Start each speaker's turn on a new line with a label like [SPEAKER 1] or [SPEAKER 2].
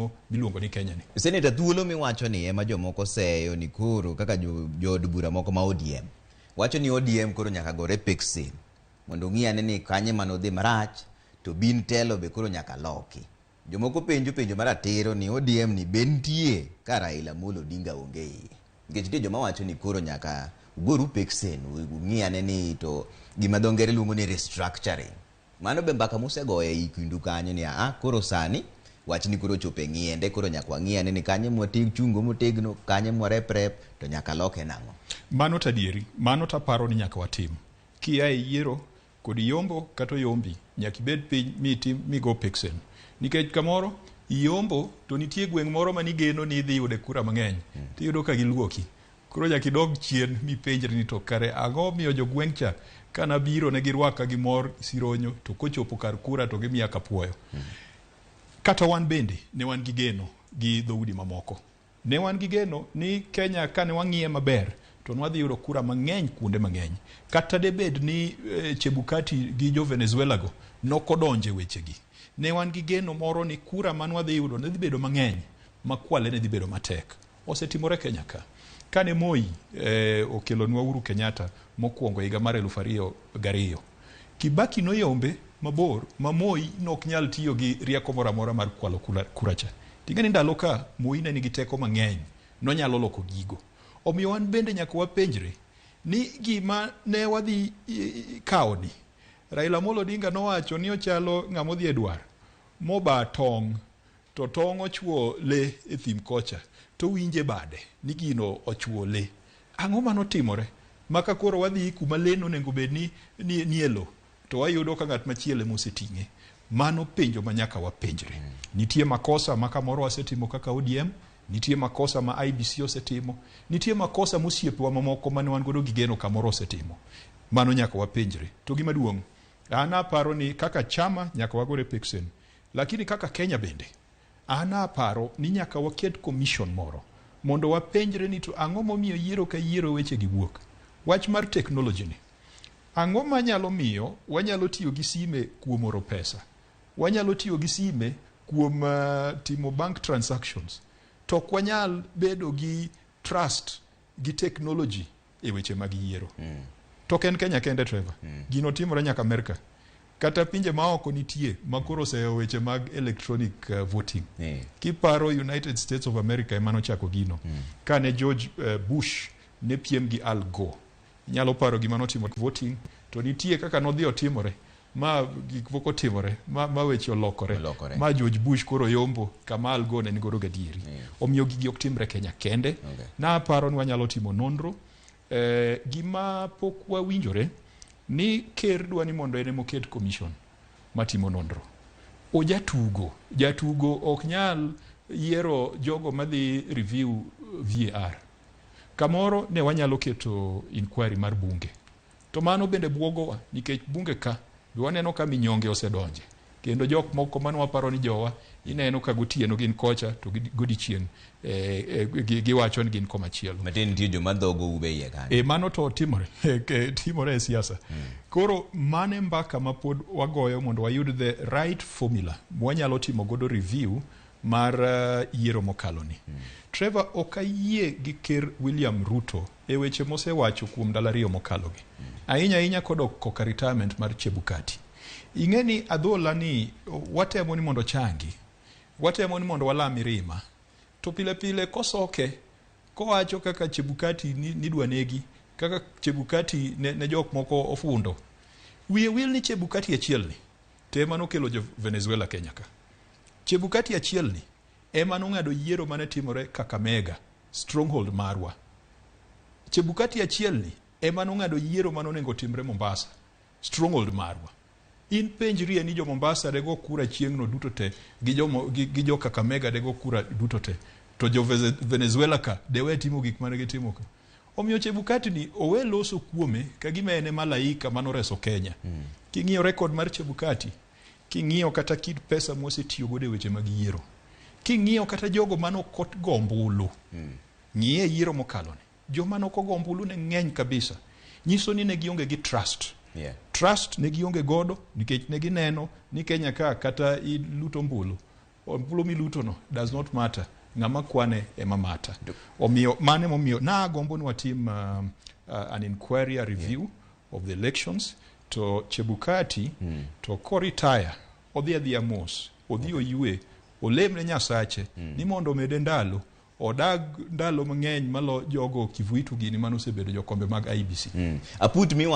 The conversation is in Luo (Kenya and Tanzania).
[SPEAKER 1] ring'o miluongo ni Kenya ni.
[SPEAKER 2] Senator, thuolo miwacho ni ema jomoko seyo ni koro kaka jood bura moko ma ODM wacho ni ODM koro nyaka gore peksen mondo ong'i ane ni kanye manodhi marach to bin telo be koro nyaka loki. Jomoko penjo penjo maratiro ni ODM ni be nitie ka Raila Amolo Odinga onge iye. Nikech nitie joma wacho ni koro nyaka ugoru peksen ung'i ane ni to gima dho ngere luongo ni restructuring. Mano be mbaka musegoyo ei kindu kanyo ni a koro sani wachni koro ochopo e ng'iende koro nyaka wang'i ane ni kanye mwatig chungo motegno kanye mwarep rep to nyaka loke nang'o.
[SPEAKER 1] Mano to adieri, mano to aparo ni nyaka watim. Kia e yiero kod iyombo kata oyombi, nyaka ibed piny mitim migo peksen. Nikech kamoro iyombo to nitie gweng' moro manigeno ni idhi yude kura mang'eny, tiyudo ka giluoki. Koro nyaka idog chien mipenjri ni to kare ang'o miyo jogweng' cha kanabiro ne girwaka gi mor sironyo to kochopo kar kura to gimiya kapuoyo. Kata wan bende ne wan gi geno gi dhoudi mamoko. Ne wan gi geno ni Kenya kane wang'iye maber to nwadhi yudo kura mang'eny kuonde mang'eny. Kata debed ni Chebukati gi jo Venezuela go nokodonje wechegi. Ne wan gi geno moro ni kura manwadhi yudo ne dhi bedo mang'eny ma kwale ne dhi bedo matek. Osetimore Kenya ka. Kane Moi okelonwa Uhuru Kenyatta mokwongo higa mar 2002, Kibaki noyombe mabor ma Moi nok nyal tiyo gi rieko moro amora mar kwalo kura cha. Ting'e ni ndalo ka Moi ne nigi teko mang'eny, nonyalo loko gigo. Omiyo wan bende nyaka wapenjre ni gima ne wadhi kawo ni, Raila Amolo Odinga nowacho ni ochalo ng'ama odhi e dwar moba tong' to tong' ochuo le e thim kocha to winje bade ni gino ochuo le. Ang'o manotimore ma ka koro wadhi kuma le nonego bed ni ni e lo to wayudo ka ng'at machielo ema oseting'e. Mano penjo ma nyaka wapenjre. Nitie makosa ma kamoro wasetimo kaka ODM, nitie makosa ma IEBC osetimo, nitie makosa mosiepewa mamoko mane wan godo gi geno kamoro osetimo. Mano nyaka wapenjre. To gima duong', an aparo ni kaka chama nyaka wagore peksen. Lakini kaka Kenya bende, an aparo ni nyaka waket commission moro mondo wapenjre ni to ang'o momiyo yiero ka yiero weche gi wuok. Wach mar technology ni, ang'o manyalo miyo wanyalo tiyo gi sime kuom oro pesa? Wanyalo tiyo gi sime kuom timo bank transactions. To ok wanyal bedo gi trust gi technology e weche mag yiero. To ok en Kenya kende Trevor. Gino timore nyaka Amerika. Kata pinje maoko nitie ma koro oseyo weche mag electronic voting. Kiparo United States of America ema nochako gino. Kane George Bush ne piem gi Al Gore. Inyalo paro gima notimo voting to nitie kaka nodhi otimore ma gik moko otimore ma weche olokore ma George Bush koro yombo kama Al Gore ne nigodo gadieri. Omiyo gigi ok timre Kenya kende. Naparo ni wanyalo timo nonro. Gima pok wawinjore ni ker dwa ni mondo en emoket commission matimo nonro. Ojatugo, jatugo ok nyal yiero jogo madhi review VAR. Kamoro ne wanyalo keto inquiry mar bunge. To mano bende buogowa nikech bunge ka be waneno ka minyonge osedonje. Kendo jok moko mane waparo ni jowa ineno ka gotieno gin kocha to godiechieng' giwacho ni gin komachielo.
[SPEAKER 2] Matin nitie joma dhogo ube iye kanyo.
[SPEAKER 1] Mano to timore, timore e siasa. Koro mane mbaka ma pod wagoyo mondo wayud the right formula mwanyalo timo godo review mar yiero mokalo ni. Trevor, ok ayie gi ker William Ruto e weche mosewacho kuom ndalo ariyo mokalo gi. Ahinya ahinya kodok koka retirement mar Chebukati. Ing'e ni adhola ni watemo ni mondo ochangi. Watemo ni mondo wala mirima. To pile pile kosoke, kowacho kaka Chebukati nidwa negi, kaka Chebukati ne jok moko ofundo. Wiye wil ni Chebukati achiel ni, to ema nokelo jo Venezuela Kenya ka. Chebukati achiel ni ema nong'ado yiero mane timore Kakamega, stronghold marwa. Chebukati achiel ni ema nong'ado yiero mane onego timre Mombasa, stronghold marwa. In penjrie ni jo Mombasa dego kura chieng'no duto te, gi jo Kakamega dego kura duto te, to jo Venezuela ka dewe timo gik mane gitimo ka. Omiyo Chebukati ni owe loso kuome ka gima en e malaika manoreso Kenya. King'iyo record mar Chebukati, king'iyo kata kit pesa mosetiyo godo e weche mag yiero, king'iyo kata jogo mane ok ogo ombulu, ng'iye yiero mokalo ni, joma ne ok ogo ombulu ne ng'eny kabisa. Nyiso ni ne gionge gi trust. Trust ne gionge godo nikech ne gineno ni Kenya ka kata iluto ombulu Ombulu milutono does not matter. Ng'ama kwane ema matter. Omiyo mano emomiyo nagombo ni watim an inquiry, a review of the elections. To Chebukati to koretire, odhi adhiya mos, odhi oywe, olem ne Nyasache ni mondo omede ndalo, odag ndalo mang'eny malo jogo Kivuitu gini manosebedo jokombe mag IEBC.
[SPEAKER 2] Aput miwacho.